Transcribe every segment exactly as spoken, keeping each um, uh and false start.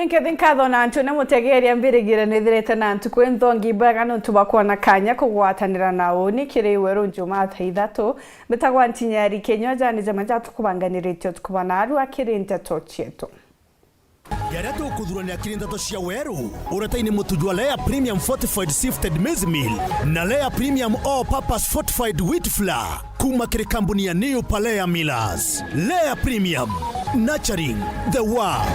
Nkethi nkatho na antu ni mutegeria mbirigire nithirite na ntuku inthongi mbega nontu bwa kwona kanya kugwatanira na uni kiri weru Njumaa thaa ithatu. Mbitagwa Ntinyeri Kinyua, jani jama jatukubanganiritie utuku bwa narua kiri nteto cietu. Jaria tukuthurania kiri nteto cia weru, uretaini mutu jwa Lea Premium Fortified Sifted Maize Meal na Lea Premium All Purpose Fortified Wheat Flour. Kuma kiri kambuni ya New Palea Millers. Lea Premium, nurturing the world.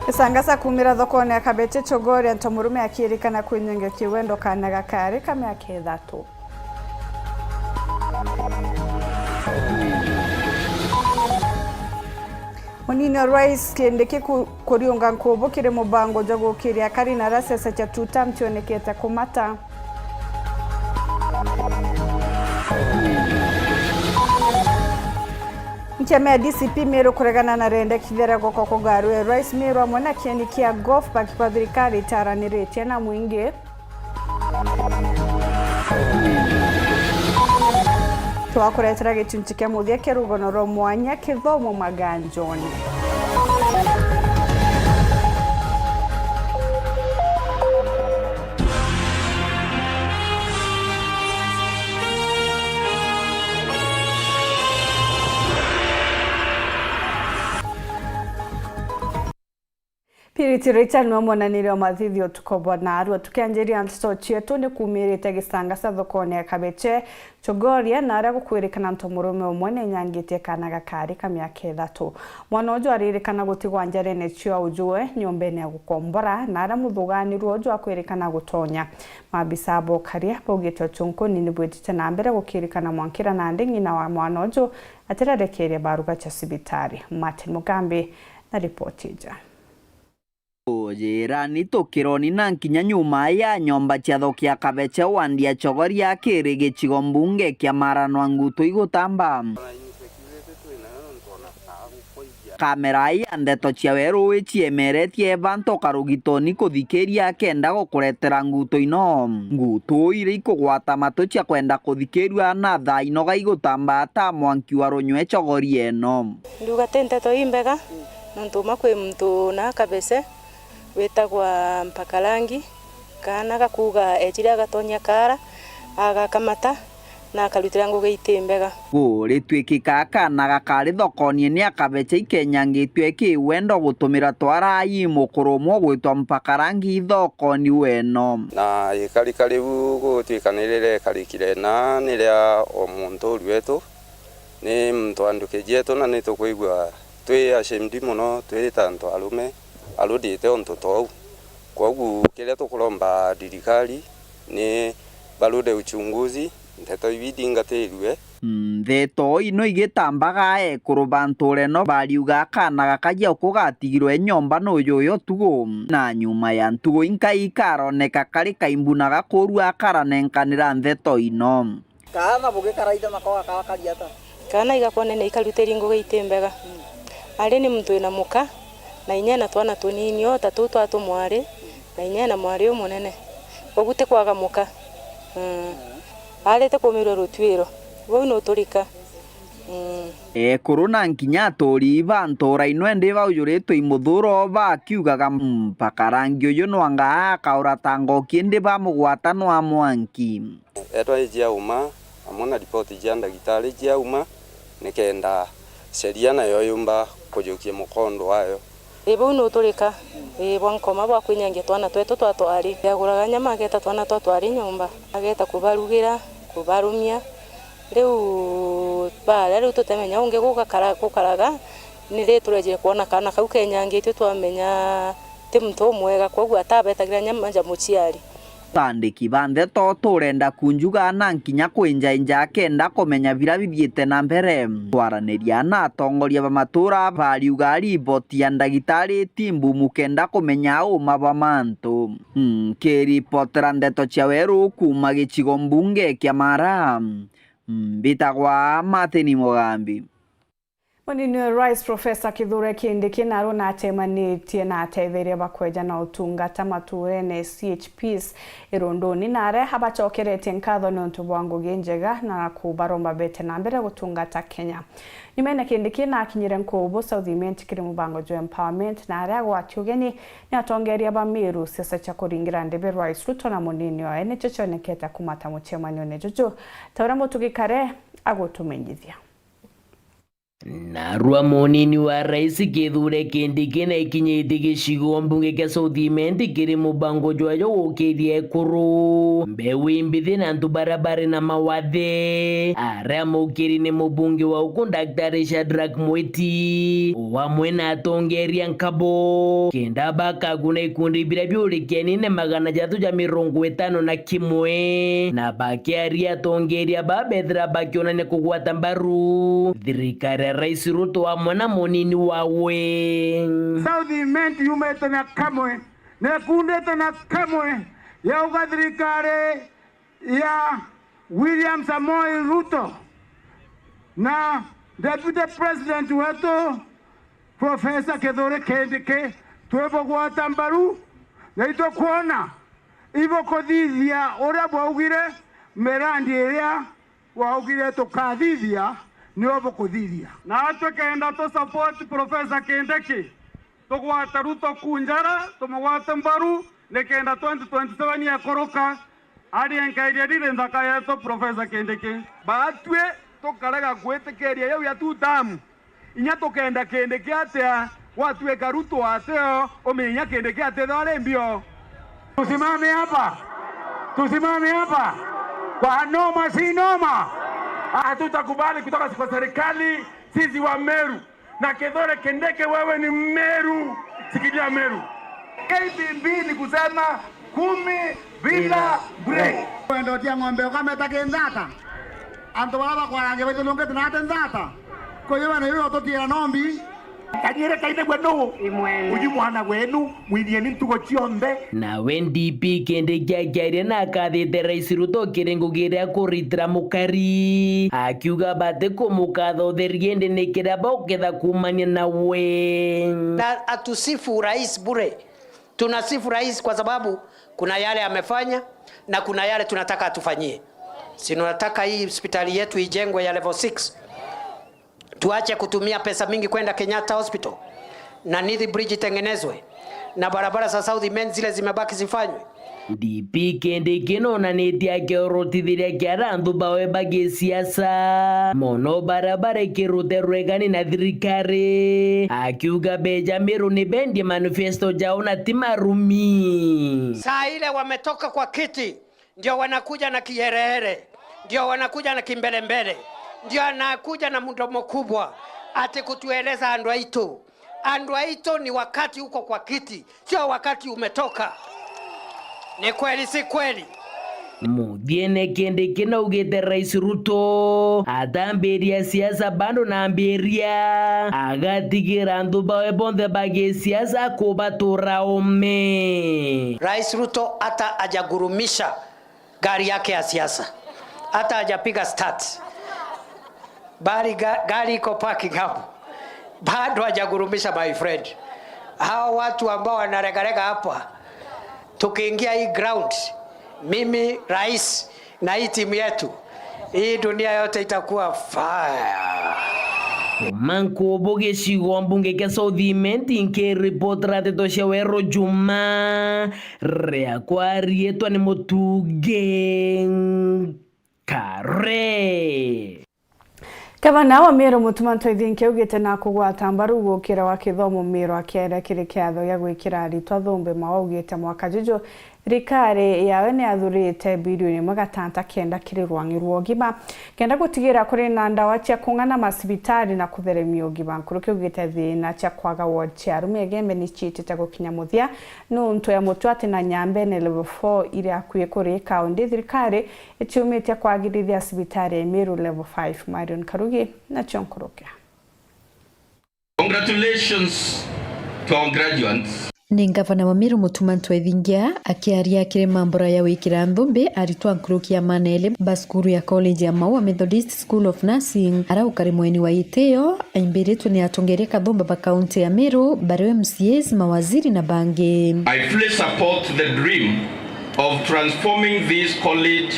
Isangasa kumira thokone ya Kabete Chogoria, nto murume akirikana kwinyengekia wendo kana gakari ka miaka ithatu. Munini wa Rais Kindiki ku-, kuriunga nkubu kiri mubango jwa gukiria akari na aria siasa cia two term cionekete kumata. Nkiama ya D C P Meru kuregana na rendekithia ria goko kugarue Rais Meru amwe na kieni kia golf park kwa thirikari itaraniritie na mwingi. Twakuretera gicunci kia muthia kia rugono rwa mwanya, kithomo maganjone. Purity Richard niwe mwonaniria wa mathithio tuko bwa narua. Tukianjiria nteto cietu, ni kumirite Gisangasa thokone ya Kabeche, Chogoria, na aria gukwirikana nto murume umwe ni enyangitie kana gakari ka miaka ithatu. Mwana uju aririkana gutigwa njarene cia ujue nyombene ya gukombora, na aria muthuganirua uju akwirikana gutonya. Maabisa ba ukaria baugite ucunkuni ni bwitite na mbere gukirikana mwankira nandi ng'ina wa mwana uju atirerekeria baruga cia cibitari. Martin Mugambi na ripoti ija. Ujirani tukironi na nkinya nyuma ya nyomba cia thokia Kabeche wandi ya Chogoria kiri gicigo mbunge kia Maranwa ngutu igutamba. Kamera ya ndeto cia weru iciemeretie bantu karugitoni kuthikiria kenda gukuretera ngutu ino. Ngutu iria ikugwata matu cia kwenda kuthikirua na thaa inoga igutamba ta mwanki wa runywe Chogoria ino. Ndiuga ti nteto imbega, nontu uma kwi muntu na Kabece witagwa Mpakarangi, kaana gakuuga eejire agatonyia kaara, agakamata, na akarutira ngugi iti mbega. Guritwikika kaana gakari thokoni ni Akabeche ikenyangiitue ki wendo gutumira twara ii mukuru umwe ugwitwa Mpakarangi ithokoni weno. Na ikarika riu gutwika ni rirekarikire na ni ria o muntu uri wetu, ni muntu wa nduki cietu, na ni tukwigua twi ashamed mono twi ta antu arume arudite untu tou. Kwogu kiria tukuromba thirikari ni barude uchunguzi, nteto ibi ithingatirue. Ntheto ino igitambaga ekuru ba nture no bariuga kana gakaji uku gatigirwe nyomba nuyu uyu tugu. Na nyuma ya ntugu inkai ikaroneka kari kaimbu na gakurua akaranenkanira ntheto ino. Kaana bugikaraitha nako gakakaria ata? Kaana igakonene ikarutiri ngugi iti mbega. Ari ni muntu wina muka, na inya ena twana tunini o ta tuu twa tumwari, na inya ena mwari umunene. Kogu ti kwaga muka. Mm. Arite kuumirwa rutuiro. Bau nuturika. Mm. Ekuru na nkinya aturi ba ntura ino indi baujuritwe i muthuro bakiugaga, "Mpakarangi uyu nwanga akaura ta ngoki indi bamugwata nwa mwanki." Etwa ijia uma, amwe na ripoti jia ndagitari jia uma, nikenda sheria nayo yumba kujukia mukondo wayo. Ii, buu nuturika, ii, bwa nkoma bwa kwinyangia twana twetu twa twari. Aguraga nyama, ageeta twana twa twari nyomba, ageeta kubarugira, kubarumia. Riu baria, riu tutemenya ungi gugakara-, gukaraga, ni ri turejire kwona kaana kau kenyangitue, twamenya ti muntu umwega, kwoguo atabetagira nyama ja muciari. Bandiki ba ndeto turenda kunjuga na nkinya kwinjainja akenda kumenya biria bithiite na mbere. Twaraniria na atongoria ba matura bariuga riboti ya ndagitari ti mbumu kenda kumenya uma bwa mantu. Nkiripotera ndeto cia weru kuuma gicigo mbunge kia Mara, mbitagwa Martin Mugambi. Munini wa Rais Professor Kithure Kindiki narua natemanitie na atetheria bakweja na utungata maturene C H Ps irunduni, na aria abacokeretie nkatho niuntu bwa ngugi njega na kubaromba bete na mbere gutungata Kenya. Nyumene Kindiki nakinyire Nkubu South Imenti kiri mubango jwa empowerment, na aria agwati ugeni ni atongeria ba Meru. Siasa cia kuringira ndebe Rais Ruto na munini oe nicio cionekete kumata mucemanione juju, ta uria Mutugi Kare agutumenyithia. Narua munini wa Rais Kithure Kindiki na ikinyitie gicigo mbunge kia South Imenti kiri mubango jwayo gukiria ekuru, mbeu imbithi na antu baria bari na mawathe, aria mukiri ni mubunge wa uku Daktari Shadrack Mwiti, o amwe na atongeria nkabo, kenda bakaguna ikundi biria biurikieni ni magana jathatu ja mirongo itano na kimwe, na bakiaria atongeria ba bethira bakionania kugwata mbaru thirikari ya Rais Ruto amwe na munini wawe. South Imenti yumite na kamwe, na ikundite na kamwe yauga thirikari ya William Samoei Ruto na Deputy President wetu Professor Kithure Kindiki twibugwata mbaru, na itukwona ibukuthithia uria bwaugire, mirandi iria waugire tukathithia, nio bukuthithia. Na twikenda tu support Professor Kindiki, tugwate Ruto kunjara, tumugwate mbaru, nikenda twenty twenty-seven yakuruka, arie nkairia riri nthaka yetu, Professor Kindiki. Batwi tukarega gwitikiria yau ya two term. Inya tukenda Kindiki atia, gwatuika Ruto ateo, umenye Kindiki atethwa ari mbio. Tusimame hapa. Tusimame hapa. Kwa noma si noma. Hatutakubali kutoka kwa serikali, sisi wa Meru. Na Kithure Kindiki, wewe ni Meru. Sikilia Meru. K B B ni kusema kumi bila break. Kwenda utia ng'ombe ukameta kinthata. Antu baria bakwarangia baitulungite na ati nthata. Kwa hiyo bana, iwe ututiira nombi. Kanyire kaine gwe nu? Imwene. Uyu mwana gwenu, mwithieni ntugo cionthe. Nawe D P Kindiki akiaria na akathite Rais Ruto kiri ngugi iria akuritira mukari, akiuga batikumukatha utheri indi ni kiria bauketha kuumania nawe. Na atusifu rais bure. Tunasifu rais kwa sababu kuna yale amefanya na kuna yale tunataka atufanyie. Si tunataka hii hospitali yetu ijengwe ya level six? Tuache kutumia pesa mingi kwenda Kenyatta Hospital, na Nithi Bridge itengenezwe, na barabara za South Imenti zile zimebaki zifanywe. D P Kindiki nonanitie akiorotithiria kiara anthu bawe ba gisiasa, mono baria bari kirute rwegani na thirikari, akiuga beja Meru ni bendie manifesto jao na ti marumi. Saa ile wametoka kwa kiti, ndio wanakuja na kiherehere, ndio wanakuja na kimbelembele, ndio anakuja na mdomo kubwa, ati kutueleza andu aitu. Andu aitu ni wakati uko kwa kiti, sio wakati umetoka. Ni kweli, si kweli? Muthiene Kindiki naugite Rais Ruto atambiria siasa bado nambiria, agatigira anthu bawe bonthe ba gisiasa kubatura ome. Rais Ruto hata hajagurumisha gari yake ya siasa, hata hajapiga start. Bali ga-, gari iko parking hapo. Bado hajagurumisha, my friend. Hao watu ambao wanaregarega hapa, tukiingia hii ground, mimi, rais, na hii timu yetu, hii dunia yote itakuwa fire. Kuma Nkubu gicigo mbunge kia South Imenti, nkiripotera ndeto cia Weru Juma, riakwa riitwa ni Mutugi Kare. Gavana wa Meru Mutuma Ntwethinki augite na kugwata mbaru gukira gwa kithomo Meru akiaria kiri kiatho gia gwikira aritwa thumbi mwa augite mwaka juju thirikari yawe ni yathurite birioni imwe gatanta kenda kiri rwangi rwa ugima, kenda gutigira kuri na ndawa cia kung'ana macibitari na kutheremia ugima. Nkuruki augite thina cia kwaga ward cia arume Igembe ni ciitite gukinya muthia niuntu ya mutwati na Nyambene level four iri akui kuri kaunti, thirikari iciumitie kwagirithia cibitari ya Meru level five. Marion Karugi nacio nkuruki. Congratulations to our graduates. Ni ngavana wa Meru Mutuma M'Ethingia akiaria kiri mambura ya gwikira nthumbi aritwa nkuruki ya maana eli ba cukuru ya college ya Maua Methodist School of Nursing, ara ukari mweni wa itio, aimbiritwe ni atongeria kathumba ba kaunti ya Meru, bari M C As, mawaziri na bangi. I fully support the dream of transforming this college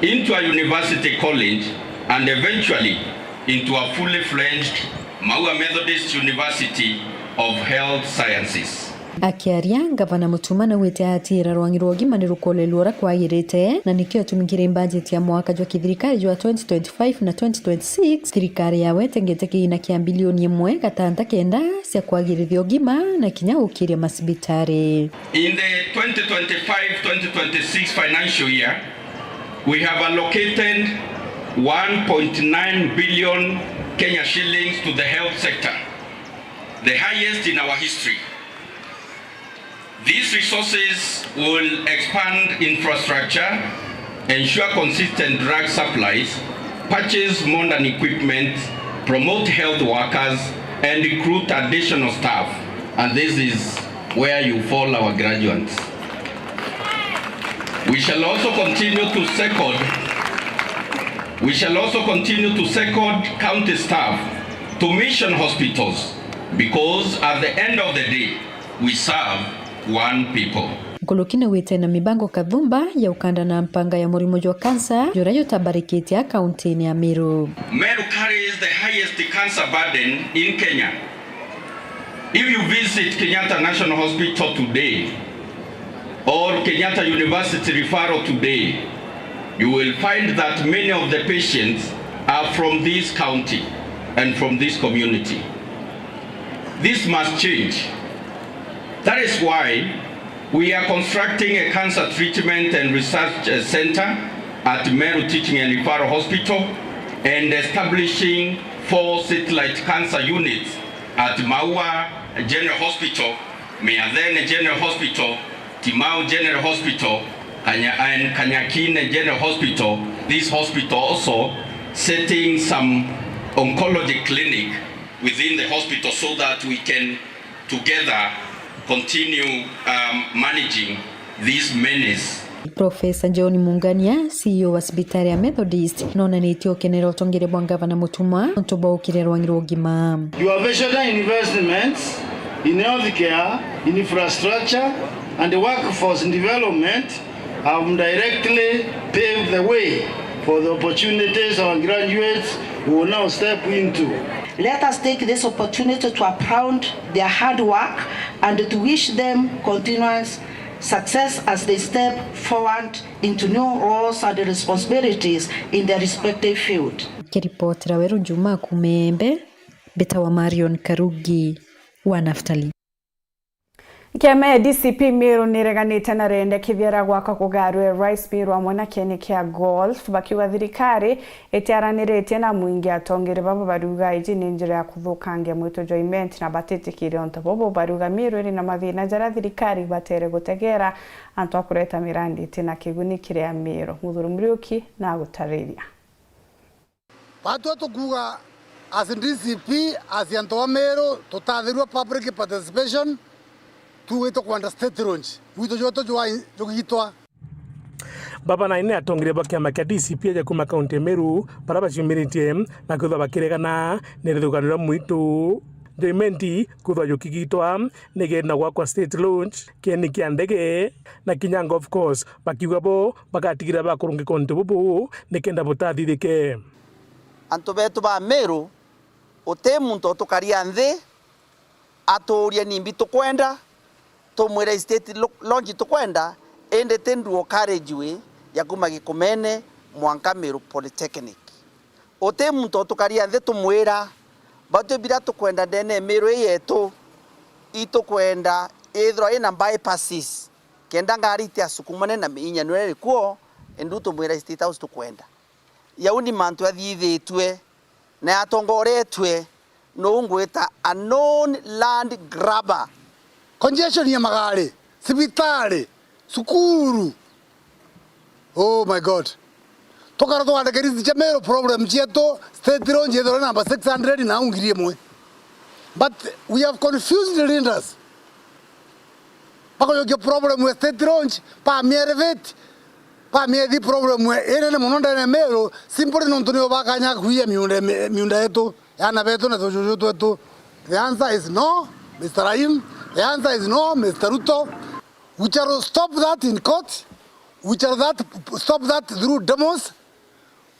into a university college and eventually into a fully fledged Maua Methodist University of Health Sciences. Akiaria, Ngavana Mutuma naugite atiira rwangi rwa ugima ni rukorerua uria kwagirite, na nikio atumikire mbajeti ya mwaka jwa kithirikari jwa twenty twenty-five na twenty twenty-six, thirikari yawe itengete kigina kia bilioni imwe gatanta kenda cia kwagirithia ugima na kinya gukiria macibitari. In the twenty twenty-five twenty twenty-six financial year, we have allocated one point nine billion Kenya shillings to the health sector, the highest in our history. These resources will expand infrastructure, ensure consistent drug supplies, purchase modern equipment, promote health workers, and recruit additional staff. And this is where you fall, our graduates. We shall also continue to second, we shall also continue to second county staff to mission hospitals, because at the end of the day, we serve one people. Nkuruki naugite na mibango kathumba ya ukanda na mpanga ya murimo jwa kansa, juria jutabarikitie kauntini ya Meru. Meru carries the highest cancer burden in Kenya. If you visit Kenyatta National Hospital today or Kenyatta University Referral today, you will find that many of the patients are from this county and from this community. This must change. That is why we are constructing a cancer treatment and research, uh, center at Meru Teaching and Referral Hospital and establishing four satellite cancer units at Maua General Hospital, Miathene General Hospital, Timau General Hospital, Kanya-, and Kanyakine General Hospital. This hospital also setting some oncology clinic within the hospital so that we can together continue, um, managing this menace. Profesa John Mungania, C E O wa cibitari ya Methodist, nonanitie ukenera utongeria bwa Ngavana Mutuma nontu bwa ukiria rwangi rwa ugima. Your visionary investments in healthcare, infrastructure and workforce development have directly paved the way for the opportunities our graduates will now step into. Let us take this opportunity to applaud their hard work and to wish them continuous success as they step forward into new roles and responsibilities in their respective field. Kiripotera Weru Juma kuuma Embe, mbitawa Marion Karugi wa Naftali. Kiama ya D C P Meru nireganite na riendekithia ria gwaka kugarwe rice mill amwe na kieni kia golf, bakiuga thirikari itiaraniritie na mwingi. Atongeri baba bariuga iji ni njira ya kuthukangia mwitu jwa Imenti na batitikiria untu bubu. Bariuga mill iri na mathina jaria thirikari ibatere gutegera antu a kureta mirandi itina kiguni kiri a Meru. Muthuri Muriuki na agutariria. Batwe tukuuga as D C P, as antu ba Meru, tutathirua public participation, tuugite kwenda state launch. Wito jwetu jwa-, jugitwa. Baba na ine atongeria ba kiama kia D C P aja kuma kaunti ya Meru, baria baciumiritie na kwithwa bakiregana ni rithukanio ria mwitu. Njoimenti kwithwa jukigitwa ni kenda gwakwa state launch, kieni kia ndege na kinya golf course, bakiuga bo bagatigira bakurungika untu bubu nikenda butathithike. Antu betu ba Meru, uti muntu utukaria nthi atuurie nimbi tukwenda, tumwire state lo-, launch tukwenda, indi ti nduo carriageway ya kuma Gikumene mwanka Meru Polytechnic. Uti muntu utukaria nthi tumwira, batwi bira tukwenda ndene ya Meru ii yetu, itukwenda ithirwa ina bypasses, kenda ngari itiasukumane na miinyanio iria iri kuo, indi tumwira State House tukwenda. Jau ni mantu jathithitue na jatongoretue nuu ngwita a known land grabber. Congestion ya magari, cibitari, cukuru. Oh my God. Tukara twandike list cia Meru problem cietu, state launch yethirwe namba six hundred na ngiri imwe. But we have confused leaders. Bakujukia problem ya state launch, bamie elevate, bamie thi problem inene mono ndene ya Meru, simply nontu nio bakanya kuiya miunda, mi-, miunda yetu, ya ana betu na tujuju twetu. The answer is no, Mister Rahim. The answer is no, Mister Ruto. We shall stop that in court. We shall that, stop that through demos.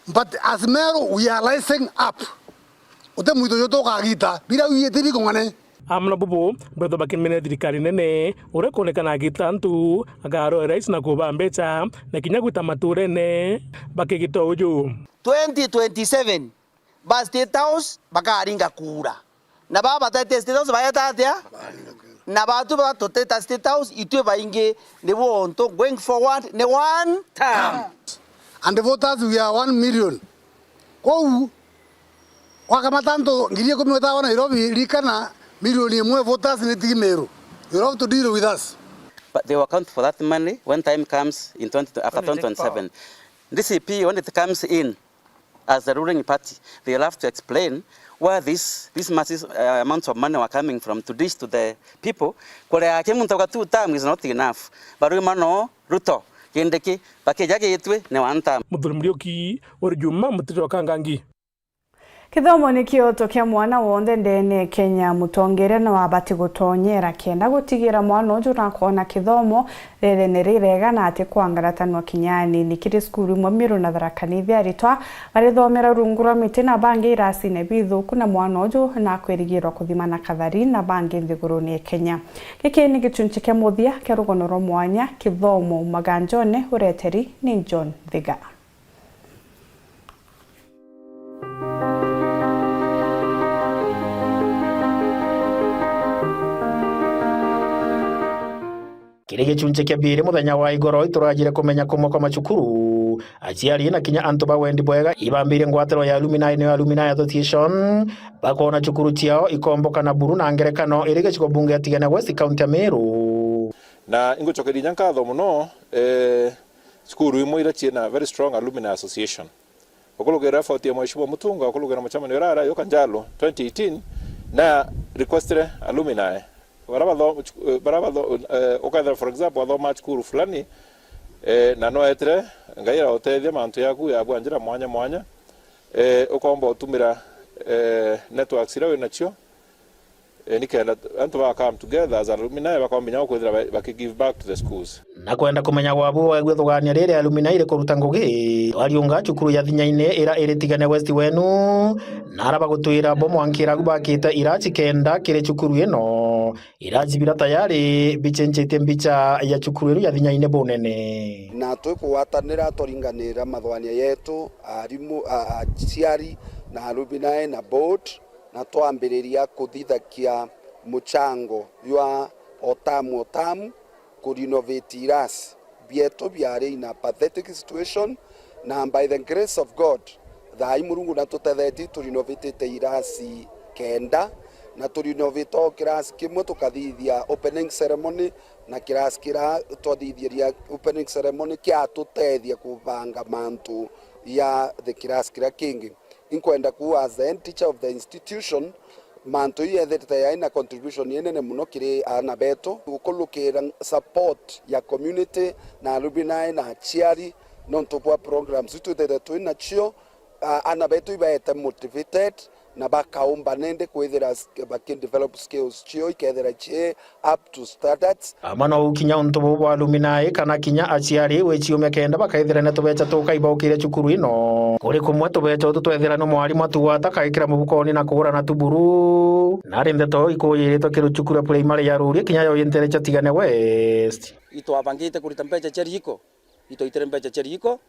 But as Meru, we are rising up. Uti mwitu uju tukagita, bira wiiti bikung'ane. Amwe na bubu, bwethwa bakimenya thirikari nene, uria kwonekana agita antu, agaroe rais na kuba mbecha, na kinya gwita maturene, bakigita uju. Twenty twenty-seven, ba State House, bakaringa kura. Na baba batete State House, baeta atia? Na batu ba tuteta State House, itwe baingi, ni bo onto, going forward, ni one term. And the voters, we are one million. Kou, wakamata antu ngiri ikumi wetawa Nairobi, rikana milioni imwe voters ni tigi Meru. You have to deal with us. But they will account for that money when time comes in twenty, after twenty twenty-seven. D C P, when it comes in, as the ruling party, they'll have to explain where this, these massive, uh, amounts of money were coming from to dish to the people. Kuria ki muntu auga two term is not enough. Baruma no Ruto, Kindiki, bakija gitwi ni one term. Muthuri Muriuki, uri Juma, Mutiri wa Kangangi. Kithomo ni kioto kia mwana wonthe ndene ya Kenya. Mutongeria no abati gutonyera kenda gutigira mwana uju nakwona kithomo rerene rirega na ati kwangaratanwa kinya anini. Kiri cukuru imwe Miru na Tharaka Nithi, aritwa barithomera rungu rwa miti na bangi irasine bithuku, na mwana uju nakwirigirwa kuthima na kathari na bangi nthiguruni ya Kenya. Giki ni gichunchi kia muthia kia rugono rwa mwanya, kithomo maganjone, ureteri ni John Thiga. Kiri gichunchi kia biiri muthenya wa igoro, iturajire kumenya kumwe kwa macukuru, aciari na kinya antu ba wendi bwega ibambirie ngwataniro ya alumni, niyo Alumni Association, bakoona cukuru ciao ikomboka na buru na ngerekano iri gicigo bunge ya Tigania West, kaunti ya Meru. Na ingucokeria inya nkatho mono, eh, cukuru imwe iria ciina very strong alumni association. Ukurukira effort ya Mheshimiwa Mutunga, ukurukira mucemanio uria arai uka Njalo twenty eighteen, na requestire alumni baria batho-, eh, baria batho-, eh, ukethira, for example, athoma cukuru fulani, eh, na no etire, Ngai arautethia mantu yaku yabua njira mwanya mwanya, eh, ukomba utumira, eh, networks iria winacio, eh, nikenda antu ba come together as alumni bakomba inya kwithira ba-, baki give back to the schools. Na kwenda kumenya gwabu waigua thugania riri alumni rikuruta ngugi, twariunga cukuru ya Thinyaine ira iri Tigania West wenu, na ara bagutwira bo mwankira agu bakite iraci kenda kiri cukuru ino, iraci bira tayari bicenjetie mbicha ya cukuru iru ya Thinyaine bunene. Na twikugwatanira twaringanira mathugania yetu, arimu, a-, aciari, na alumni na board, na twambiriria kuthithakia muchango jwa o tamu o tamu ku renovate irasi bietu biari in a pathetic situation, na by the grace of God, thaai Murungu natutethetie, tu renovate irasi kenda, na tu renovate o kirasi kimwe tukathithia opening ceremony, na kirasi kira twathithiria opening ceremony kiatutethia kubanga mantu ya the kirasi kiria kingi. Inkwenda kuuga, as the head teacher of the institution, mantu ii yethirite yaina contribution inene mono kiri aana betu, gukurukira support ya community na alumni na aciari nontu bwa programs itwithirite twi nacio. A-, aana betu ibaete motivated na bakaumba nende kwithira s-, baki develop skills cio ikethira cii up to standards. Amwe no ukinya untu buu bwa alumni kana kinya aciari gwiciumia kenda bakaithira na tubecha tukai baukire cukuru ino. Kuri kumwe tubecha utu twethira ni mwarimu atugwata akaikira mubukoni na kugura na tuburu. Nari ndeto ikuyiritwe kiri cukuru ya primary ya Ruria kinya yo yentere cha Tigania West. Itwabangite kurita mbecha cia riko, itwaitire mbecha cia riko,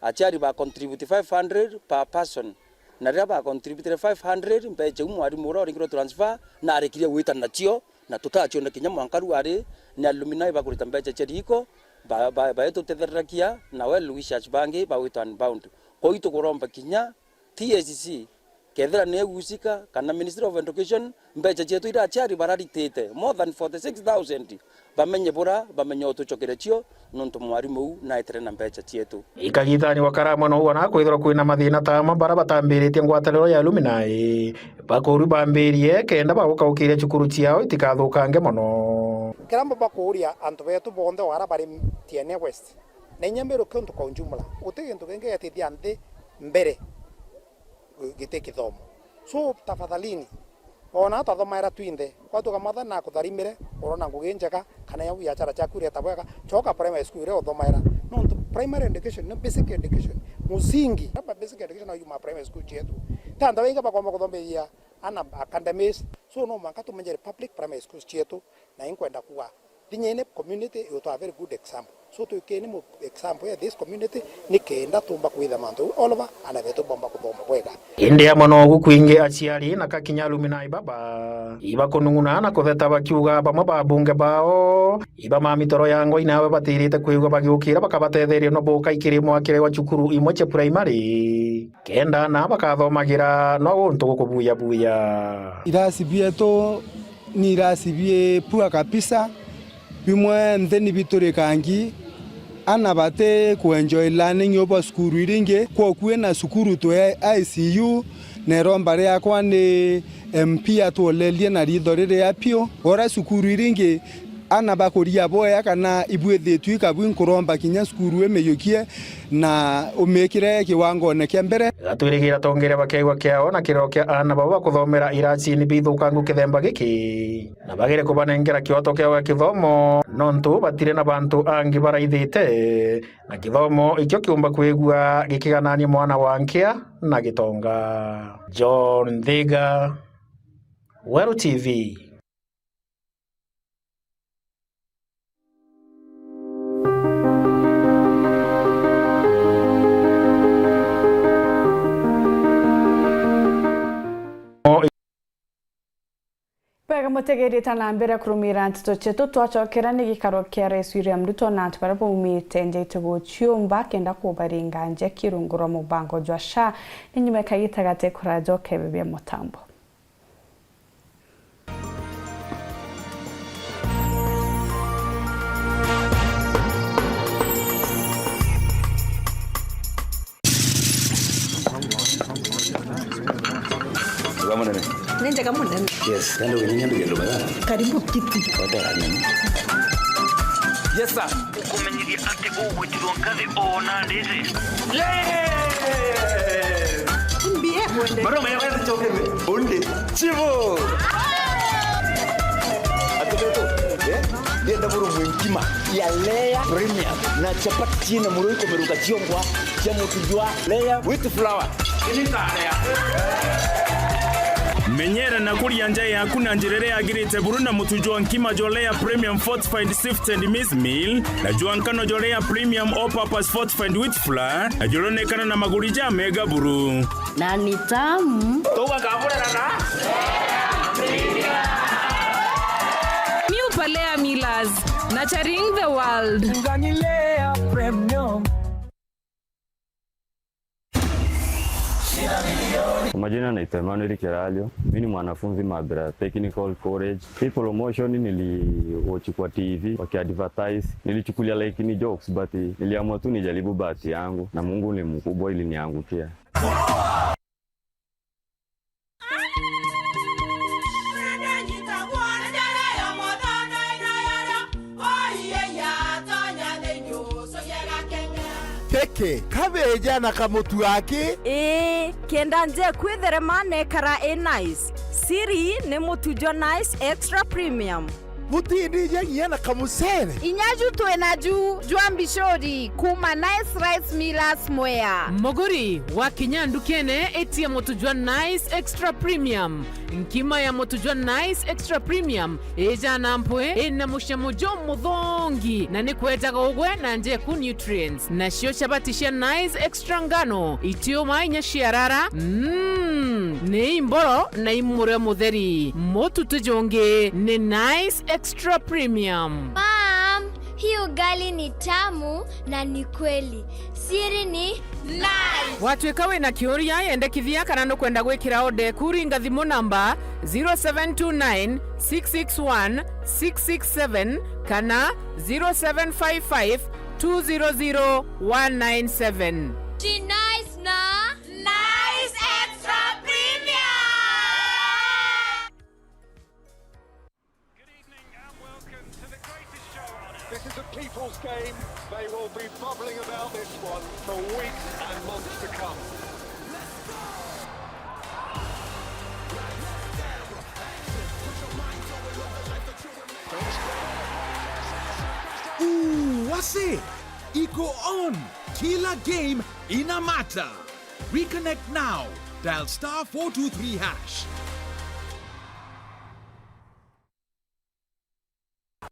aciari ba contribute five hundred per person, na riria ba contributire five hundred, mbecha iu mwarimu uria uringirwe transfer na arikirie gwita nacio, na tutaciona kinya mwanka riu ari ni alumni bakurita mbecha cia riko, ba-, ba-, baitutetheragia na well wishers bangi bagwitwa Unbound. Kwou itukuromba kinya T S C, kethira ni egusika kana Ministry of Education, mbecha cietu iria aciari bararitite more than forty six thousand, bamenye bura, bamenye utucokere cio, nontu mwarimu uu naetire na mbecha cietu. Ikagitani wa karamwe no wona kwithirwa kwina mathina ta ama bara batambiritie ngwataniro ya alumni, bakuru bambirie kenda bagukaukiria cukuru ciao itikathukange mono. Kiria mbumba kuuria antu betu bonthe o aria bari T N A West, na inya Meru County kwa ujumla, guti gintu kingi giatithia nthi mbere gi-, giti kithomo. So, tafadhalini, ona twathomaira twinthe, kwatuka mwathani nakutharimire, urona ngugi njega, kana ya biachara ciaku ireta bwega, coka primary school iria uthomaira. Nontu primary education ni basic education, musingi. Kama basic education no yuma primary school cietu. Ti antu baingi bakomba kuthomithia ana academies. So, no mwanka tumenyere public primary schools cietu, na inkwenda kuga, thinya ine community you are a very good example. So, twikeni mu example ya this community, ni kenda tumba kwitha mantu jau all over, ana betu bomba kuthoma bwega. Indi amwe nogu kwingi aciari na kakinya alumni baba ibakunung'una na kutheta bakiuga bamwe ba bunge bao iba ma mitoro ya ngoi nawe batirite kwigua bagiukira bakabatetheria no bukai kiri mwakire wa cukuru imwe cia primary. Kenda ana bakathomagira no guntu gukubuyabuya. Irasi bietu ni irasi bi poor kabisa, bimwe nthi ni biturikangi, ana bati ku enjoy learning over cukuru iringi. Kwoku ina cukuru twi I C U, na iromba riakwa ni M P atuolerie na ritho riria piu. Ora cukuru iringi ana bakuria boya kana ibwithitue ikabwi nkuromba kinya cukuru imiyukie na umikire kiwangone kia mbere. Gatwirigira tongeria bakeigua kiao na kiriro kia aana babo bakuthomera iracini bithukangu kithemba giki, na bagire kubanengera kioto kiao gia kithomo, nontu batiri na bantu angi baraithite, na kithomo ikio kiumba kwigua gikiganania mwana wa nkia na gitonga. John Nthiga, Weru T V. Bwega mutegeri, ta na mbere kurumira nteto cietu, twacokera ni gikaro kia Rais William Ruto na antu baria baumite nja itigu ciumba kenda kubaringa nja kirungu rwa mubango jwa SHA. Ni nyuma ya kagita gati kuraja ukebebia mutambo. Wega munene. Ni njega munene. Yes, kandi uginyanya nduge nduma ya. Karibu kiti. Watera nini? Yes, sir. Ukumenyithia ati ugwitirwo nkathi o na ndiri. Yes! Mbie mwende. Maroma ya wezi chokerwe. Undi. Chivo. Atubeto. Eh? Ndienda buru mwinkima ya Lea Premium na chapati na muro ikomeruka ciongwa cia mutu jwa Lea wheat flour. Menyera na kuria nja yaku na njira iria yagirite buru na mutu jwa nkima jwa Lea Premium Fortified Sifted Maize Meal na jwa nkano jwa Lea Premium All Purpose Fortified Wheat Flour, na juronekana na maguri ja mega buru. Na ni tamu. Tuga kaburana na New Palea Millers, nurturing the world. Ngani Lea Premium. Kwa majina naitwa Emmanuel Kirario. Mimi ni mwanafunzi Mabera Technical College. Hii promotion niliwatch kwa T V wakiadvertise. Nilichukulia like ni jokes, but niliamua tu nijaribu bahati yangu na Mungu ni mkubwa, iliniangukia. Keke, kabeja na kamutu gaki. Ii, kenda nje kwitherema nekara i nice. Siri ni mutu jwa Nice Extra Premium. Butindija nginya na kamucere. Inya ju twina ju jwa mbicuri kuma Nice Rice Millers Mwea. Muguri, wakinya ndukene, itia mutu jwa Nice Extra Premium. Nkima ya mutu jwa Nice Extra Premium ijana mpwi, ina mucamo jumuthongi, na ni kwejaga ugwe na njeku nutrients. Nacio chapati cia Nice Extra ngano, itiuma inya ciarara. Mm, ni imboro na imurio mutheri. Mutu ti jungi, ni Nice Extra Premium. Mom, hii ugali ni tamu na ni kweli. Siri ni Nice. Watuika wina kiuria, yendekithia kana nukwenda gwikira order eku, ringa thimu namba zero seven two nine, six six one, six six seven kana zero seven five five, two zero zero, one nine seven. Ji Nice na Nice Extra Premium. Good evening and welcome to Game, they will be bubbling about this one for weeks and months to come. Ooh, wase! Iko on! Kila game ina matter. Reconnect now. Dial star four two three hash.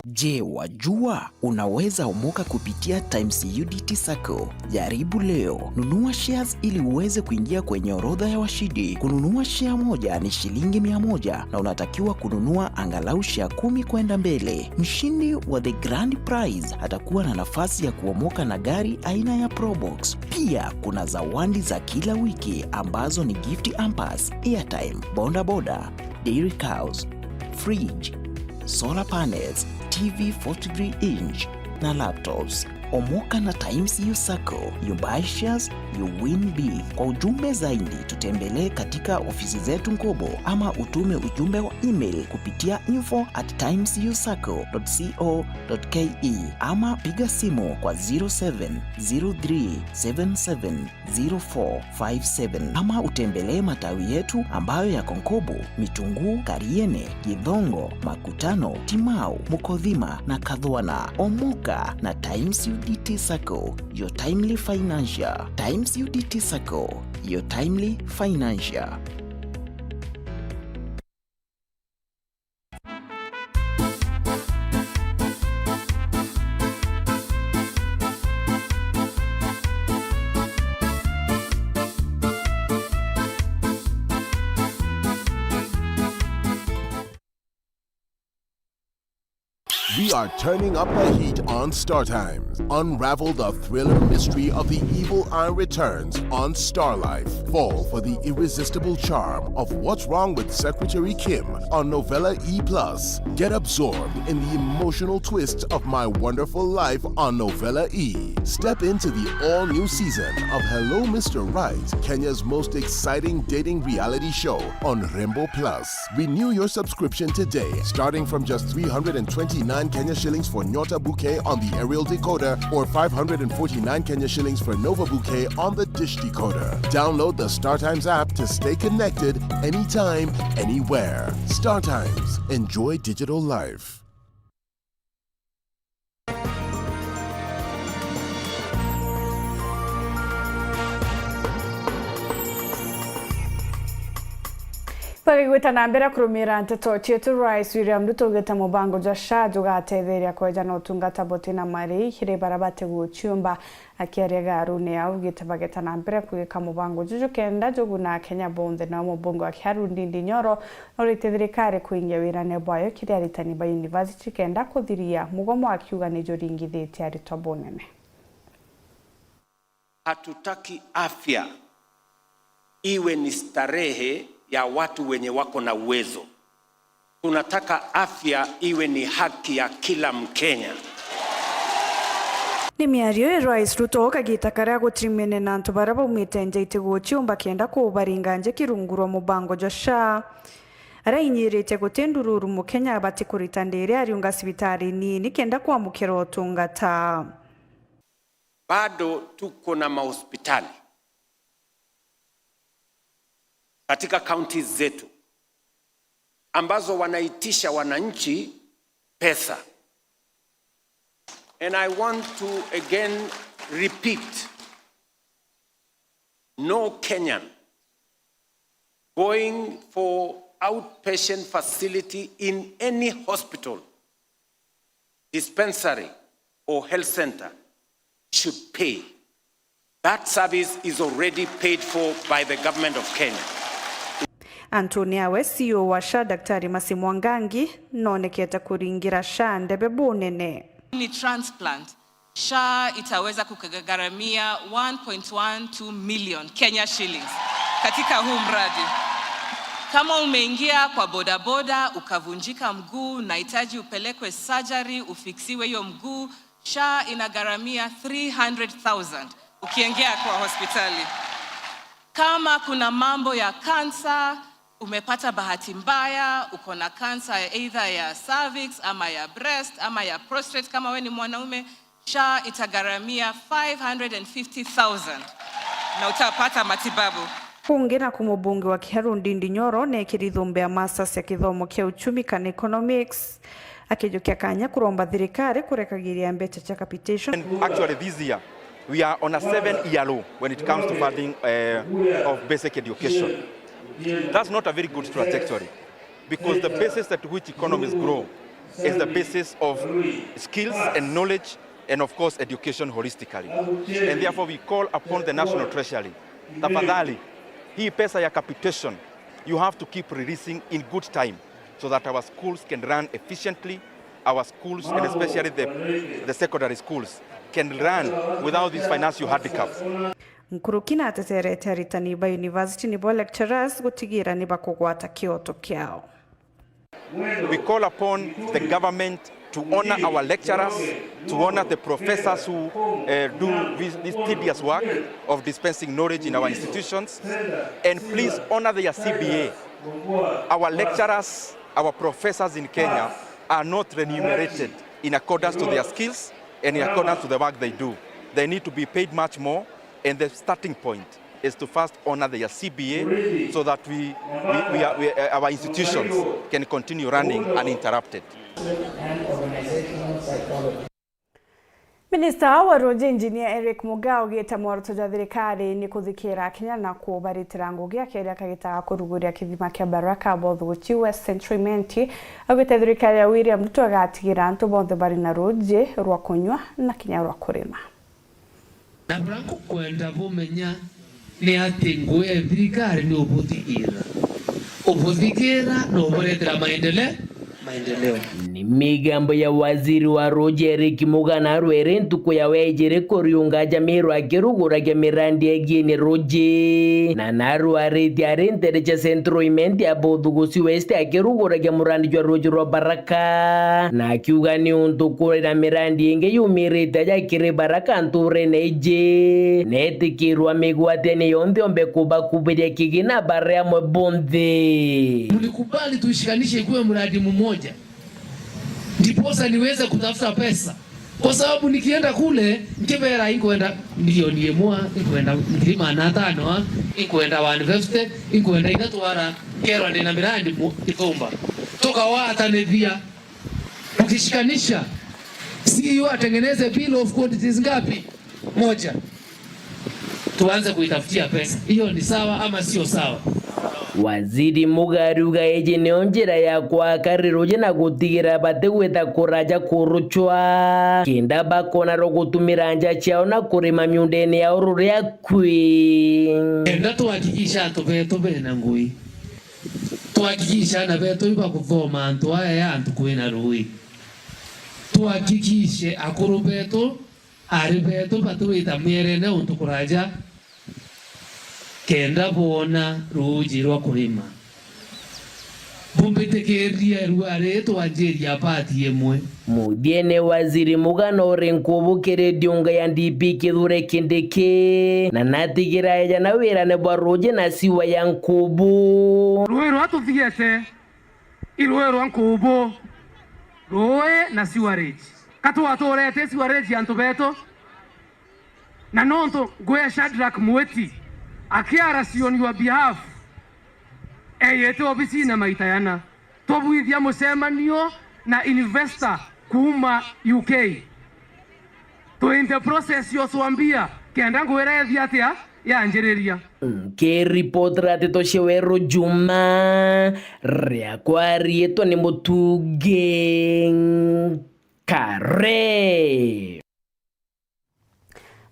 Je, wajua unaweza omoka kupitia Times U D T Sacco? Jaribu leo. Nunua shares ili uweze kuingia kwenye orodha ya washindi. Kununua share moja ni shilingi mia moja na unatakiwa kununua angalau share kumi kwenda mbele. Mshindi wa the grand prize atakuwa na nafasi ya kuomoka na gari aina ya Probox. Pia kuna zawadi za kila wiki ambazo ni gift hampers, airtime, boda boda, dairy cows, fridge, solar panels, T V forty-three inch na laptops. Omoka na Times U Sacco. You buy shares, you win big. Kwa ujumbe zaidi, tutembelee katika ofisi zetu Nkobo ama utume ujumbe wa email kupitia info at times u sacco dot co dot ke ama piga simu kwa zero seven zero three seven seven zero four five seven, ama utembelee matawi yetu ambayo yako Nkobo, Mitunguu, Kariene, Githongo, Makutano, Timau, Mukothima na Kathwana. Omoka na Times U D T Sacco, your timely financier. Times U D T Sacco, your timely financier. We are turning up the heat on Star Times. Unravel the thriller mystery of the evil eye returns on Star Life. Fall for the irresistible charm of What's Wrong with Secretary Kim on Novella E plus. Get absorbed in the emotional twists of My Wonderful Life on Novella E. Step into the all-new season of Hello Mister Right, Kenya's most exciting dating reality show on Rembo Plus. Renew your subscription today, starting from just three hundred and twenty-nine Kenya shillings for Nyota Bouquet on the aerial decoder or five hundred and forty-nine Kenya shillings for Nova Bouquet on the dish decoder. Download the StarTimes app to stay connected anytime, anywhere. StarTimes. Enjoy digital life. Bagigwita na mbere kurumira nteto cietu, Rais William Ruto augite mubango jwa SHA jugatetheria kweja na utungata buti na mari kiri baria batiguciumba. Akiaria Gaaruni augite bageta na mbere kugika mubango juju kenda juguna Akenya bonthe. Nao mubunge wa Kiharu Ndindi Nyoro norite thirikari kuingia wirane bwayo kiri aritani ba university kenda kuthiria mugomo, akiuga ni juringithitie aritwa bunene. Hatutaki afya iwe ni starehe ya watu wenye wako na uwezo. Tunataka afya iwe ni haki ya kila Mkenya. Ni miario ya Rais Ruto kagita karia gutimene na antu baria baumite nja itiguciumba kenda kubaringa nja kirungu rwa mubango jwa SHA. Aria ainyirite guti ndururu Mukenya abati kurita ndiri ariunga cibitari nini kenda kwamukira utungata. Bado tuko na mahospitali katika counties zetu ambazo wanaitisha wananchi pesa. And I want to again repeat, no Kenyan going for outpatient facility in any hospital, dispensary or health center should pay. That service is already paid for by the government of Kenya. Antu ni awe C E O wa SHA, Daktari Mercy Mwangangi, nonekete kuringira SHA ndebe bunene. Ni transplant. SHA itaweza kugharamia one point one two million Kenya shillings katika huu mradi. Kama umeingia kwa bodaboda ukavunjika mguu, unahitaji upelekwe surgery, ufixiwe hiyo mguu, SHA inagharamia three hundred thousand ukiingia kwa hospitali. Kama kuna mambo ya cancer, umepata bahati mbaya, uko na cancer either ya cervix ama ya breast ama ya prostate, kama we ni mwanaume, SHA itagharamia five hundred and fifty thousand na utapata matibabu. Kungi naku mubunge wa Kiharu Ndindi Nyoro neekiri thumbe ya masters ya kithomo kia uchumi kana economics, akijukia kanya kuromba thirikari kurekagiria mbecha cia capitation. And actually this year, we are on a seven year low when it comes to funding, eh, of basic education. That's not a very good trajectory, because the basis at which economies grow is the basis of skills and knowledge and, of course, education holistically. And therefore we call upon the National Treasury, tafadhali, hii pesa ya capitation, you have to keep releasing in good time so that our schools can run efficiently, our schools, and especially the, the secondary schools, can run without this financial handicap. Nkuruki nateterete aritani ba university nibo lecturers gutigira ni bakugwata kioto kiao. We call upon the government to honor our lecturers, to honor the professors who, uh, do this, this tedious work of dispensing knowledge in our institutions, and please honor their C B A. Our lecturers, our professors in Kenya are not remunerated in accordance to their skills and in accordance to the work they do. They need to be paid much more, and the starting point is to first honor their C B A so that we, we, we are, we, uh, our institutions can continue running uninterrupted. Minista wa ruuji Engineer Eric Mugaa augite mworoto jwa thirikari ni kuthikira akinya na kubaritira ngugi, akeria kagita ga kuruguria kithima kia Baraka Both Gusii West Central Imenti. Augite thirikari ya William Ruto igatigira antu bonthe bari na ruuji rwa kunywa na kinya rwa kurima. Na buria nkukwenda bumenya ni ati ngugi ya thirikari ni ubuthigira. Ubuthigira na uburetera maendele-, maendeleo. Ni migambo ya waziri wa ruuji Eric Mugaa narua iri ntuku ya wejiri kuriunga jamii rwa akiruguragia mirandi egiini ruuji. Na narua aritie ari ntere cia Central Imenti ya Both Gusii West akiruguragia murandi jwa ruuji rwa Baraka. Na akiuga ni untu kuri na mirandi ingi yumirite aja kiri Baraka nturene iji, netikirwa migwatene yonthe ombe kubakubiria kigina bari amwe bonthe. Mlikubali tuishikanishe ikuwe mradi mmoja, ndiposa niweze kutafuta pesa, kwa sababu nikienda kule, nkibera inkwenda milioni imwe, inkwenda ngiri magana atano, inkwenda one fifty, inkwenda ithatu ara, nkerwa ndina mirandi mu-, Githumba. Tukagwatanithia. Ukishikanisha, C E O atengeneze bill of quantities ngapi? Moja. Tuanze kuitafutia pesa. Hiyo ni sawa ama sio sawa? Waziri Mugaa ariuga iji niyo njira ya kwaka riruji na gutigira batigwita kuraja kuruchwa, kenda bakona rwa gutumira nja ciao na kurima miundene yao ruria kwi. Kenda tuhakikisha antu betu bena ngui. Tuhakikishe aana betu ibakuthoma antu aya ya antu kwina ruui. Tuhakikishe akuru betu, aari betu batiwita mierene untu kuraja, kenda boona ruuji rwa kurima. Bumbitikirie rua rii twanjiria pati imwe. Muthiene, Waziri Mugaa nori Nkubu kiri ndiunga ya D P Kithure Kindiki, na natigira eja na wirane bwa ruuji na siwa ya Nkubu. Ruui rwa tuthiete i ruui rwa Nkubu, ruui na sewerage. Ka twaturete sewerage antu betu? Na nontu ngwia Shadrack Mwiti akiaracia on your behalf, eyete obisine maita yana. Twabwithia mucemanio na investor kuuma U K. Twi in the process ya ucwambia, kenda ngwira ethia atia yanjiriria. Nkiripotera nteto cia Weru Juma, riakwa riitwa ni Mutungi Kare.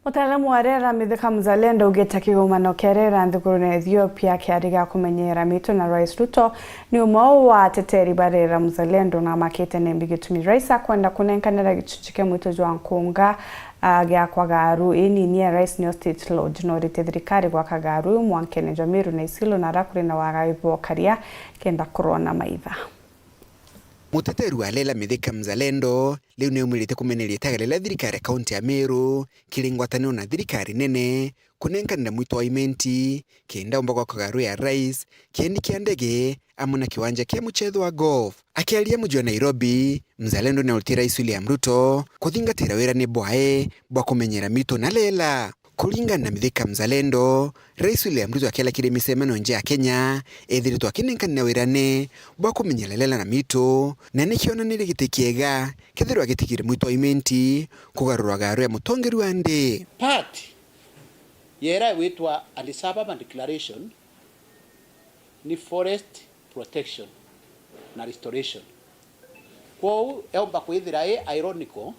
Mutaalamu wa riera Mithika Mzalendo augite kigomano kia riera nthigurune ya Ethiopia kiari gia kumenyera mitu na Rais Ruto ni umwe wa ateteri ba riera. Mzalendo namakite nembi gitumi rais akwenda kunenkanira gichuchi kia mwitu jwa nkunga, ah, gia kwa garu inini ya rais nio State Lodge. Norite thirikari gwaka garu iu mwankene jwa Meru na Isiolo na aria kuri na wagai bwa ukaria kenda kurona maitha. Muteteri wa Lela Mithika Mzalendo riu ni aumirite kumeneria itagaria ria thirikari ya kaunti ya Meru kiri ngwataniro na thirikari nene kunenkanira mwito wa Imenti kenda umba gwaka garu ya rais, kiendi kia ndege amwe na kiwanja kia muchetho wa golf. Akiaria muji wa Nairobi, Mzalendo ni auritie Rais William Ruto kuthingatira wirani bwae bwa kumenyera mito na Lela. Kuringana na Mithika Mzalendo, Rais William Ruto akiaria kiri micemanio nja ya Kenya, ethiritwe akinenkanira wirani bwa kumenyera Lela na mito, na ni kionanirie giti kiega kethirwa agitigire mwito wa Imenti kugarurwa garu ya mutongeri wa nthi. Part yera igwitwa Addis Ababa Declaration ni forest protection na restoration. Kwou eumba kwithira i ironical,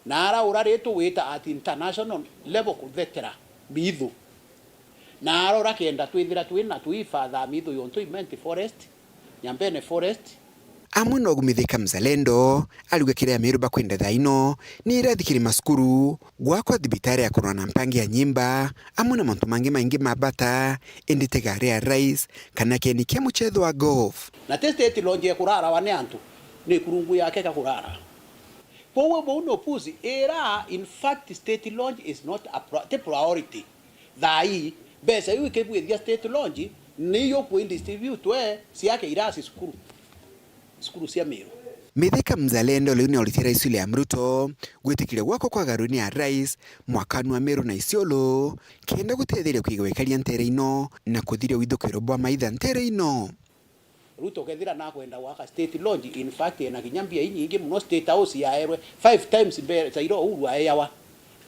na araura ri tugwita at international level kuthetera mithu, na araura kenda twithira twina twifatha mithu yontu Imenti forest, Nyambene forest, Amwe na ugu Mithika Mzalendo, ariuga kiri Amiru bakwenda thaa ino ni irathi kiri macukuru, gwakwa thibitari ya kurwa na mpangi ya nyimba, amwe na mantu mangi maingi ma bata, indi ti gari ya rais, kana kieni kia muchetho wa golf. Na ti state launch ekurarawa ni antu, ni kurungu yake gakurara. Kwoguo buu ni upuzi. Ira, in fact, state launch is not a pro-, ti priority. Thaa ii, mbeca iu ikibwithia state launch, ni iu kwi distribute we ciake irasi cukuru, cukuru cia Miru. Mithika Mzalendo riu ni auritie Rais William Ruto gwitikiria gwakwa kwa garuini ya Rais mwakani wa Miru na Isiolo, kenda gutetheria kwiga wikaria ntere ino na kuthiria withukiro bwa maitha ntere ino. Ruto kethira nakwenda gwaka state launch, in fact, ena kinya mbia inyingi muno. State House yaerwe five times mbere, Raila Uhuru aeawa.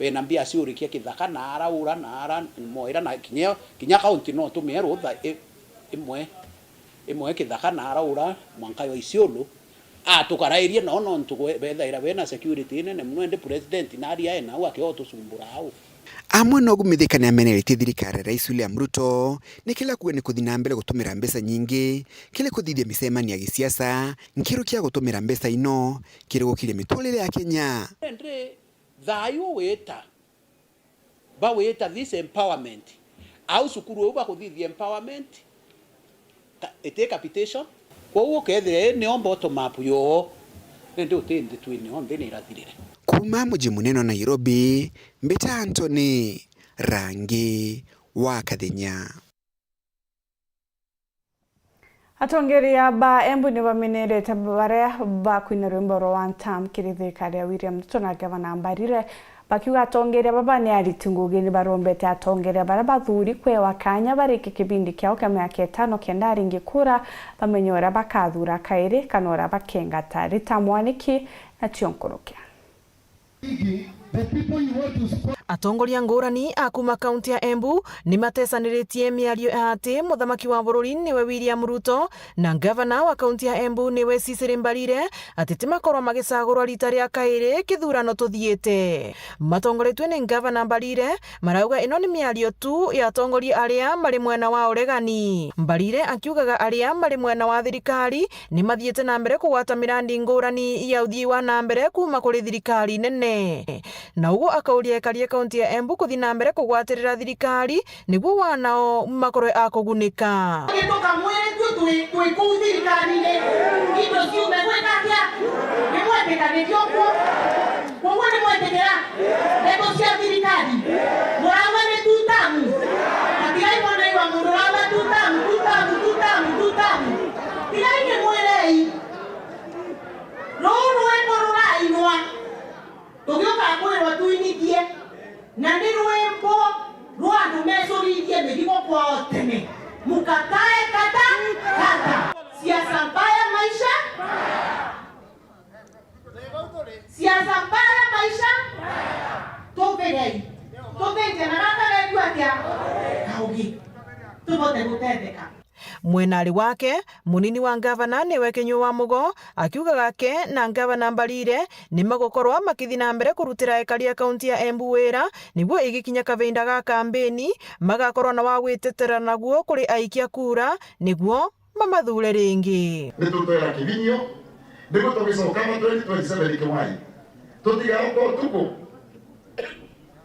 Wena mbia ciurikia kithaka na araura na ara moira na kinya, kinya county no tumie rutha i-, imwe, imwe kithaka na araura mwanka yo Isiolo. Atukarairie no nontu gwe-, bethaira bena security inene muno, indi president nari ae nau akiotucumbura au. Amwe no gumithika ni ameneretie thirikari ya Rais William Ruto ni kila kuga ni kuthi na mbere gutumira mbeca nyingi kiri kuthithia micemanio ya gisiasa, nkiru kia gutumira mbeca ino kiri gukiria miturire ya Kenya. Indi thayu wita, bawita this empowerment, au cukuru uu bakuthithia empowerment, ka-, iti capitation. Kwou ukethira ii nio bottom up yoo, nindi uti nthi twini onthe ni irathirire. Kuuma muji munene wa Nairobi, mbita Anthony Rangi wa Kathenya. Atongeria ba Embu ni bamenerete baria bakwina rwimbo rwa One Term kiri thirikari ya William Ruto na Gavana Mbarire, bakiuga atongeria baba ni ariti ngugi. Ni barombete atongeria baria bathuri kwewa kanya barike kibindi kiao kia miaka itano kenda aringi kura bamenye uria bakathura kairi kana uria bakengata. Rita Mwaniki na cio nkurukia. Atongoria ngurani a kuuma kaunti ya Embu ni matesaniritie miario ya ati muthamaki wa bururi niwe William Ruto na ngavana wa kaunti ya Embu niwe Cecily Mbarire ati ti makorwa magicagurwa rita ria kairi kithurano tuthiite. Matongoretue ni ngavana Mbarire marauga ino ni miario tu ya atongoria aria mari mwena wa uregani. Mbarire akiugaga aria mari mwena wa thirikari ni mathiite na mbere kugwata mirandi ngurani ya uthii wa na mbere kuuma kuri thirikari nene. Na uguo akauria ekari a kaunti ya Embu kuthi na mbere kugwatirira thirikari niguo wanao makorwe a kugunika. Gituka mwiri tu twi, twi kuu thirikarine, into ciume gwika atia? Ni mwetikaniria uguo? Koguo ni mwetikira ndeto cia thirikari? Murauga ni two term. Atigai mwana iwa mundu urauga two term, two term, two term, two term. Tigai kimwirei. Ruu rwimbo rurainwa, tugiuka kwirwa twinithie, na ni rwimbo rwa andu mecurithie mithigo kwao tene. Mukatae kata kata. Siasa mbaya maisha. Siasa mbaya maisha. Tuthigei. Tuthinje na gaka getu atia? Kaugi. Tubote gutetheka. Mwenari wake, munini wa ngavana niwe Kinyua wa Mugo, akiuga gake na ngavana Mbarire ni magukorwa makithi na mbere kurutira ekari a kaunti ya Embu wira, niguo igikinya kavinda ga kambeni, magakorwa na wa gwitetera naguo kuri aikia kura, niguo mamathure ringi. Ni tutwera kibinyio, niguo tugicoka ma twenty twenty-seven kiwai. Tutigaoka utuku.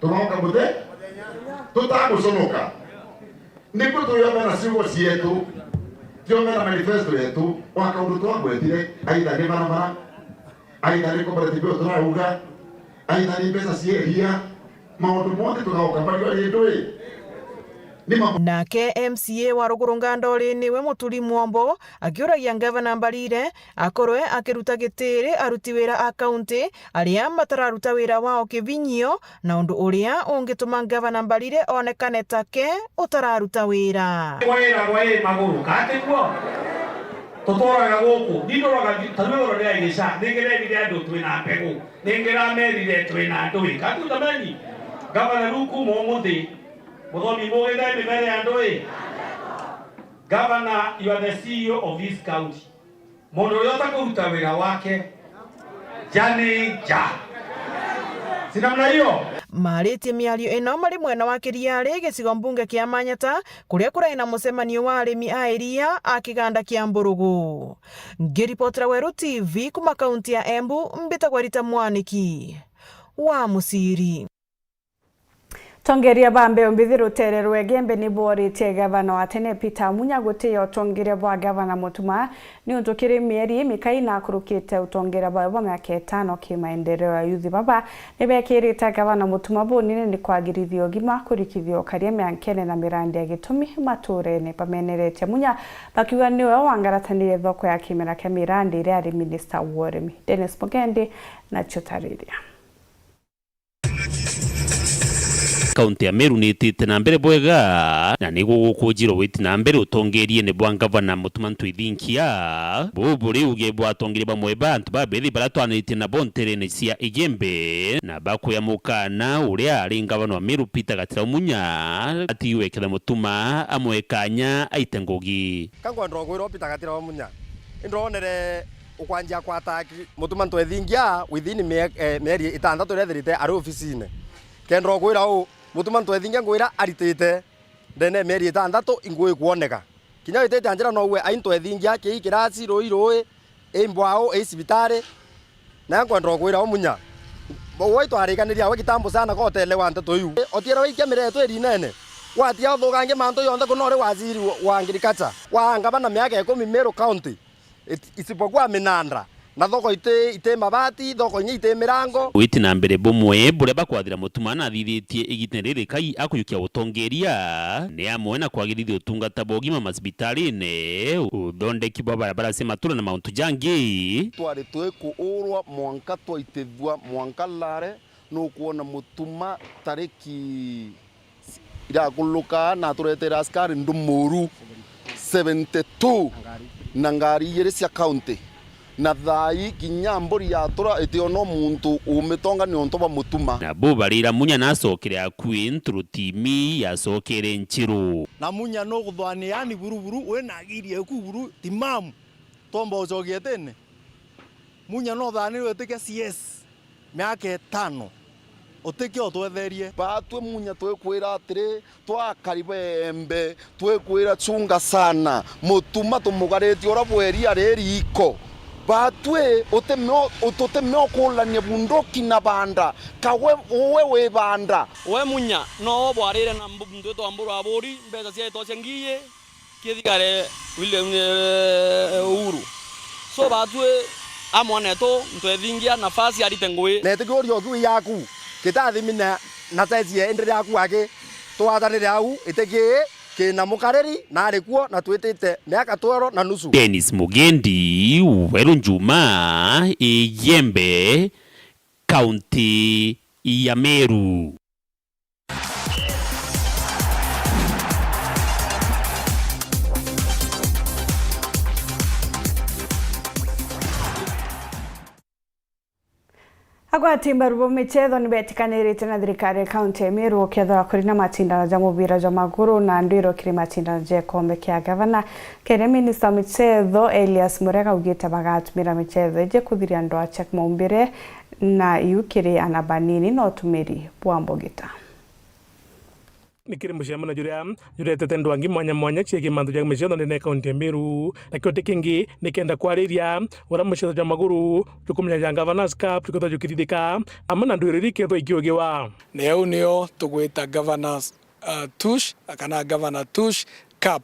Tugoka muthe, tutaguconoka. Niku tuyomba na ciugo cietu. Jovera manifesto yetu, wa kaundu twagwetire, aitha ni barabara, aitha ni cooperative iyo turauga, aitha ni mbeca cia iria, maundu monthe tugauka mbarua ri ndui. Ni ma- Nake M C A wa Ruguru Ngandori niwe Muturi Mwombo akiuragia Ngavana Mbarire akorwe akiruta gitiri aruti wira a kaunti aria matararuta wira wao kivinyio, na undu uria ungituma Ngavana Mbarire onekane take utararuta wira. Kwiragwa i maguru, ka ti guo? Tuturaga guku, ni nduraga, ta riu igoro ria igica, ni ngireerire andu twina mbegu, ni ngiramerire twina ndui. Ka ti utameni? Ngavana, riu kuma umuthi, muthomi mugithe mimere ya ndui. Ngavana, you are the C E O of this county. Mundu uria utakuruta wira wake, nja ni nja. Si namna hiyo? Maaritie miario ino mari mwena wa Kiriari, gicigo mbunge kia Manyata, kuria kurai na mucemanio wa arimi a iria a kiganda kia Mburugu. Ngiripotera Weru T V kuma kaunti ya Embu, mbitagwa Rita Mwaniki wa Muciri. Tongeria ba mbeu mbithi rutere rwa Igembe ni booritie gavana wa tene Peter Munya gutiia utongeria bwa gavana Mutuma, niuntu kiri mieri imikai na akurukite utongeria bwawe bwa miaka itano ki maendeleo ya yuthi baba ni bekirite gavana Mutuma bunini ni kwagirithia ugima, kurikithia ukaria miankene na mirandi ya gitumi maturene. Bameneretie Munya bakiuga niwe wangaratanire thoko ya kimera kia mirandi iria ari minista wa urimi. Dennis Mugendi na ciutariria. Kaunti ya Meru ni itite na mbere bwega, na ni gugukujirwa witi na mbere utongeeriene bwa ngavana Mutuma Ntwithinkia. Buu buri uge bwa atongeria bamwe ba antu babethi baria twaniritie nabo nterene cia Igembe, na bakuya mukana uria ari ngavana wa Meru Peter Gatirau Munya atigiwe kethira Mutuma amwe kanya aite ngugi. Ka nkwenda ukwira u Peter Gatirau Munya, indonere ukwanjia kwataki Mutuma Ntwethingia within mie-, eh, mieri itantatu iria ithirite ari ofisine. Kenda ukwira u, Mutuma Ntwethingia ngwira aritite ndene ya mieri itantatu ingui kwoneka. Kinya witite anjira no uwe ai Ntwethingia, kii kirasi, rui rui, i mbwau, i cibitari. Na nkwenda ukwira u Munya, uwe itwarikaniria we kitambo sana ka utelewa nteto iu. Otiere waikia mireto irinene, watia uthukangia mantu yonthe kuna uri waziri wa, wa agriculture, wa ngavana miaka ikumi Meru County, it-, isipokuwa minanda, na thoko iti, iti mabati, thoko inya iti mirango. Witi na mbere bumwe buria bakwathira Mutuma nathithitie igitene riri kai akujukia utongeria, ni amwe na kwagirithia utungata bwa ugima macibitarine, uthondeki bwa barabara cia matura na mauntu jangi. Twari twikuurwa mwanka twaitithua mwanka lare, nukwona Mutuma tariki irakuluka na aturetere askari ndumuru seventy two na ngari ijiri cia county, na thaa ii kinya mburi yatura itiona muntu umitonga niuntu bwa Mutuma. Na bu barira Munya nacokere akui nturutimi yacokere nchiru. Na Munya nukuthwania yani buruburu, wina agiri eku buru timamu, tomba ucokia tene. Munya no uthanirwe utike C S miaka itano, utike utwetherie. Batwi Munya twikwira atiri, twakari bembe, twikwira chunga sana, Mutuma tumugaritie uria bweria riri iko. Batwi utimeo, ututimeo kuulania bunduki na banda, kawe uwe wi banda. We Munya no bwarire na mbu-, mtu witwa Mburu Aburi, mbeca cia itocia ngiyi, kithigare William, eh, Uhuru. So batwi amwe netu ntwethingia nafasi arite ngui. Na itikiuria ukiu yaku, kitathimi na, na tesie indi riaku aki, twatanire au, itiki kina mukariri na ari kuo na twitite miaka twero na nusu. Dennis Mugendi, Weru Njuma, Igembe, kaunti ya Meru. Agwati mbaru ba michetho ni betikanirite na thirikari ya kaunti ya Meru ukethirwa kuri na macindano ja mubira jwa maguru na ndwiro kiri macindano ja gikombe kia gavana. Kiri minista wa michetho Elias Murega augite bagatumira michetho iji kuthiria ndwaa cia maumbire na iu kiri ana banini na utumiri bwa mbugita. Ni kiri mucemanio juria juretete ndwangi mwanya mwanya ciegii mantu ja michetho ndene ya kaunti ya Meru, nakio ti kingi ni kenda kwariria uria muchetho jwa maguru jukumenya ja Governors Cup jukethwa jukithithika, amwe na ndwiro iria ikethwa ikiugiwa. Na iu nio tugwita Governors, uh, Tush, kana Governor Tush Cup.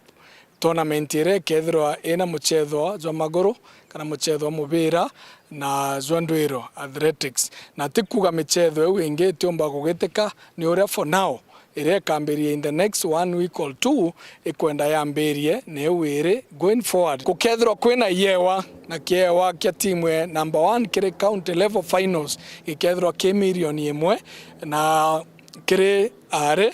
Tournament iria ikethirwa ina muchetho jwa maguru kana muchetho wa mubira na jwa ndwiro, athletics. Na ti kuuga michetho iu ingi itiumba kugitika, ni uria for now iria ikambiria in the next one week or two ikwenda yambirie, na iu iri going forward. Gukethirwa kwina iewa, na kiewa kia timu ya number one kiri county level finals gikethirwa ki milioni imwe na kiri aari,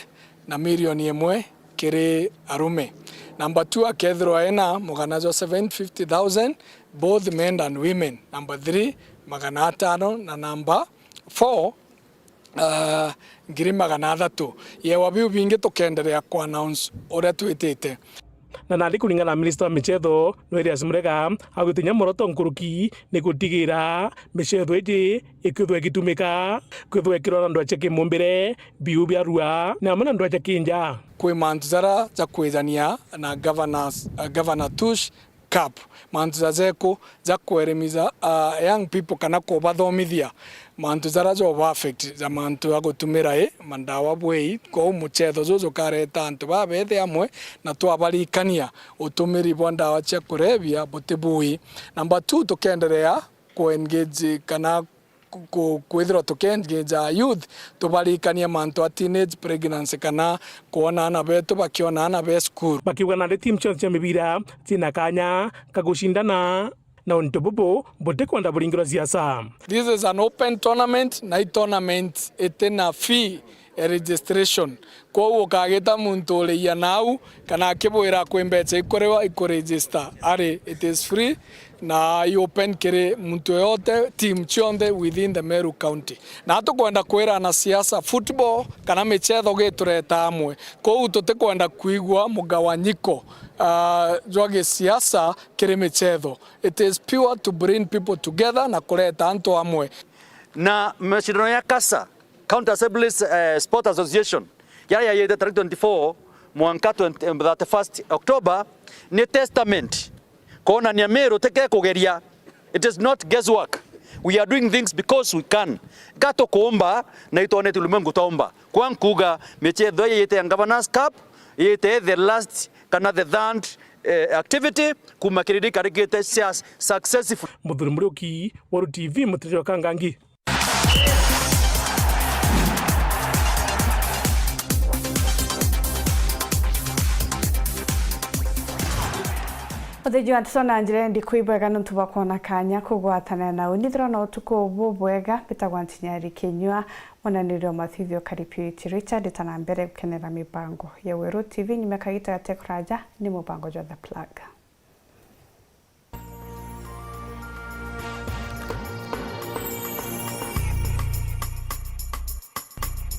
na milioni imwe kiri arume. Number two akethirwa ena mugana jwa seven fifty thousand, both men and women. Number three, magana atano, na number four, ah, ngiri magana athatu. Yewa biu bingi tukenderea ku announce uria twitite. Na nandi kuringana na minista wa michetho, Noelius Murega, agwitinya muoroto nkuruki ni gutigira michetho iji ikwithwa igitumika, kwithwa ikirwa na ndwaa cia kimumbire, biu bia rua, na amwe na ndwaa cia kinja. Kwi mantu jaria ja kwijania na Governors, uh, Governor Tush Cup. Mantu jajeku ja kuerimiza, uh, young people kana kubathomithia mantu jaria joba affect ja mantu ja gutumira i mandawa bwei. Kwou muchetho juju jukareta antu babethe amwe na twabarikania utumiri bwa ndawa cia kurebia buti bui. Number two, tukenderea ku-engage kana ku-, ku-, kwithirwa tuki-engage a youth, tubarikanie mantu a teenage pregnancy kana kwona ana betu bakiona ana be cukuru. Bakiuga nandi timu cionthe cia mibira ciina kanya ka gucindana, na untu bubu butikwenda buringirwa siasa. This is an open tournament, na i tournament itina fee ya registration. Kwou ukagita muntu uriia nau, kana akibwira kwi mbecha ikuriwa ikuregister, ari, it is free, na i open kiri muntu yote, team cionthe within the Meru County. Na tukwenda kwira ana siasa, football kana michetho gitureta amwe. Kwou tutikwenda kwigua mugawanyiko, ah, jwa gisiasa kiri michetho. It is pure to bring people together na kureta antu amwe. Na mashindano ya kasa, County Assemblies, eh, Sport Association, yaria yaiyite tariki twenty-four mwanka twenty, thirty-first October, ni testament kwonania Meru tike kugeria. It is not guesswork. We are doing things because we can. Ka tukuumba na itwonete ulimwengu twaumba. Kwa nkuuga, michetho ii yite ya Governors Cup, yite the last kana the third, eh, activity, kuma kirindi karikite cia successful. Muthuri Muriuki, Weru T V, Mutiriri wa Kangangi. Uthiji wa nteto na njira indi kwi bwega nontu bwa kwona kanya kugwatanira nau. Nithirwa na utuku bubwega, mbitagwa Ntinyari Kinyua, mwananiri wa mathithio Karipiuti Richard, ta na mbere gukenera mibango ya Weru T V nyuma kagita gate kuraja ni mubango jwa The Plug.